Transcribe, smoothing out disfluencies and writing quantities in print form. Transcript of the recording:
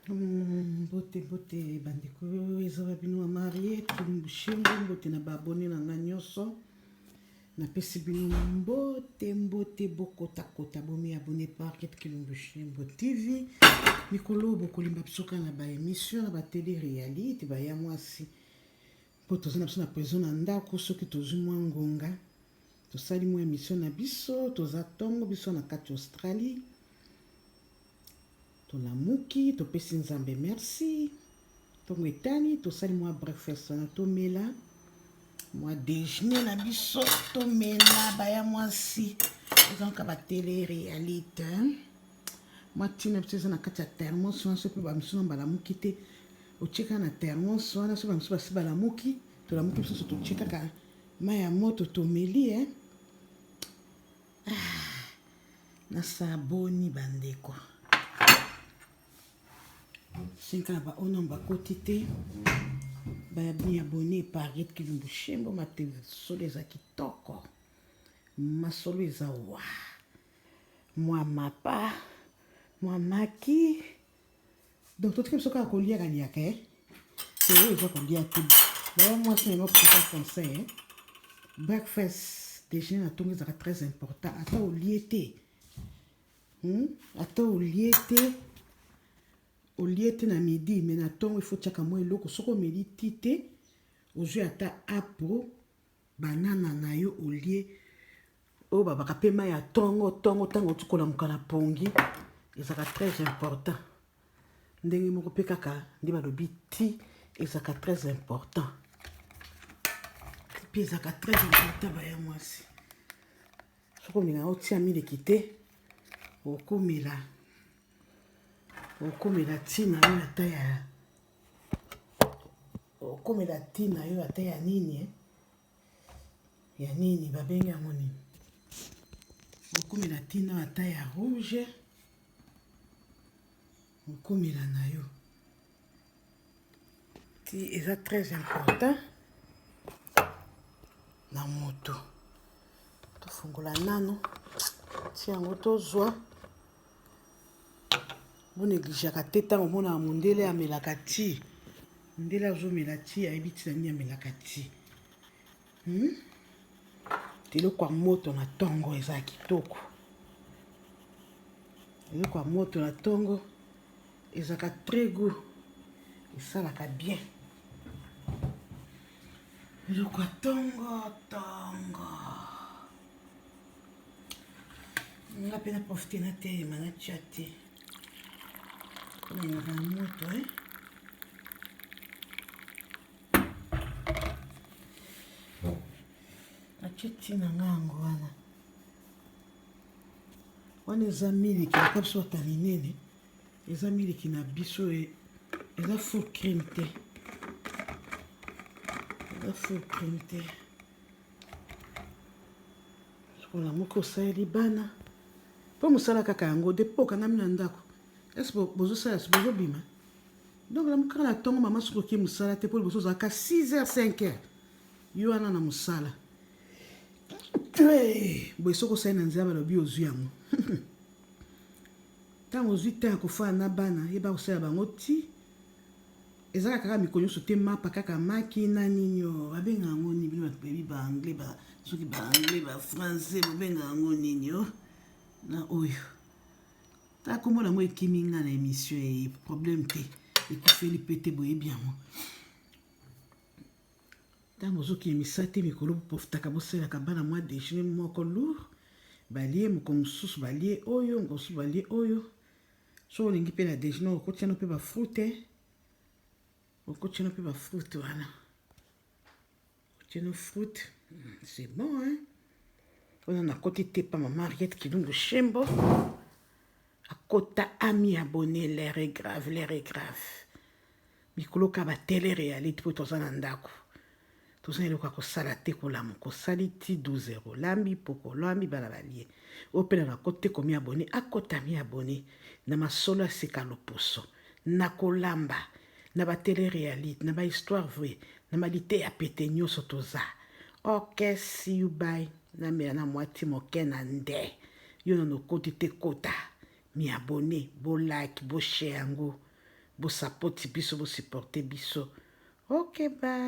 Mbote mbote bandeko eza ba bino ya marie tulumbu mbote na ba abonne na nga nyonso napesi bino mbote mbote bokotakota bomi abonne parket kilumbu shembo tv mikolo bokolimba biso kaka na ba émission na ba tele réalité baya mwasi mpo toza na biso na prison na ndako soki tozwi mwa ngonga tosali mwa émission na biso toza ntongo biso na kati Australie Tolamuki, topesi Nzambe merci. Ntongo etani, tosali mwa breakfast wana tomela mwa dejeuner na biso tomela baya mwasi ezanka ba tele realite mwa ntina biso eza na kati ya thermos wana soki mpe bamisusu na balamuki te otie kaka na thermos wana soki bamisusu basi balamuki tolamuki biso totie kaka mai ya moto tomeli eh. Ah, na saboni bandeko senka na baoyo bakoti te bayaboni eparit kilumbu shembo matesolo eza kitoko masolo eza wa mwa mapa mwa maki Donc totika biso kaka koliaka liaka eh. Te oyo eza kolia te. Baya mwasi na yango kopesa conseil eh. Breakfast déjeuner na ntongo ezalaka très important ata olie te Ata olie te olie te na midi mais na ntongo il faut tiaka mwa eloko soki omeli ti te ozwi ata apple banana na yo olie oyo babaka mpe mai ya ntongo ntongo ntango oti kolamuka na pongi ezalaka très important ndenge moko mpe kaka nde balobi ti ezalaka très important mpe ezalaka très important baya mwasi soki olinga otia miliki te okomela okomela ti na yo ata ya okomela ti na yo ata ya nini eh? Ya nini babengi yango nini okomela ntina ata ya rouge okomela na yo ti eza très important na moto tofungola nano ti yango tozwa bonegligeaka te ntango omonaka mondele amelaka ti mondele azomela ti ayebi ntina nini amelaka ti hmm? Eloko ya moto na ntongo eza kitoko eloko ya moto na ntongo ezalaka très goût esalaka bien eloko ya ntongo ntongo nga mpe na profite na telema natya te nalingaka na moto eh? Natie ntina nga yango wana wana eza miliki ata biso bata minene eza miliki na biso e, eza full cream te eza full cream te sokola moko osaleli bana mpo mosala kaka yango depuis okangami na ndako ese bozosala bozobima Donc lamuka kaka na tongo mama soki oke musala te po liboso ozalaka 6 heures 5 heures yo wana na musala boye soki osali na nzela balobi ozwi yango ntango ozwi temps ya kofanda na bana yeba kosala bango ti ezalaka kaka mikolo nyonso te mapa kaka maki na nini o babenga yango nini bino bato boyebi ba anglais ba soki ba anglais ba français bobenga yango nini o na oyo Tala kombo nango ekimi nga na emission eye problème te ekufeli pe te boyebi yango ntango ozokende misa te mikolo boprofitaka bosalelaka bana mwa dejeuner moko lourd balie moko mosusu balie oyo moko mosusu balie oyo soki olingi mpe na dejeuner okotia no mpe bafrute okotia no mpe bafrute wana otie no frute c'est bon hein wana nakoti te pa mama Henriette Kilungu Shembo akota ami abonné l'air est grave l'air est grave mikolo ka ba tele réalité mpo toza na ndako toza na eloko ya kosala te kolamuka osali ti 12 heures olambi poko olambi bana balie oyo mpe na nakoti te komi abonné akota mi abonné na masolo ya sika loposo na kolamba na ba tele realite na ba histoire vrai na ba liteya pete nyoso toza ok see you bye namela na mwa ti moke na nde yo nano okoti te kota mi abonne bo like bo share yango. Bosapoti biso, bosupporte biso. Ok, bye.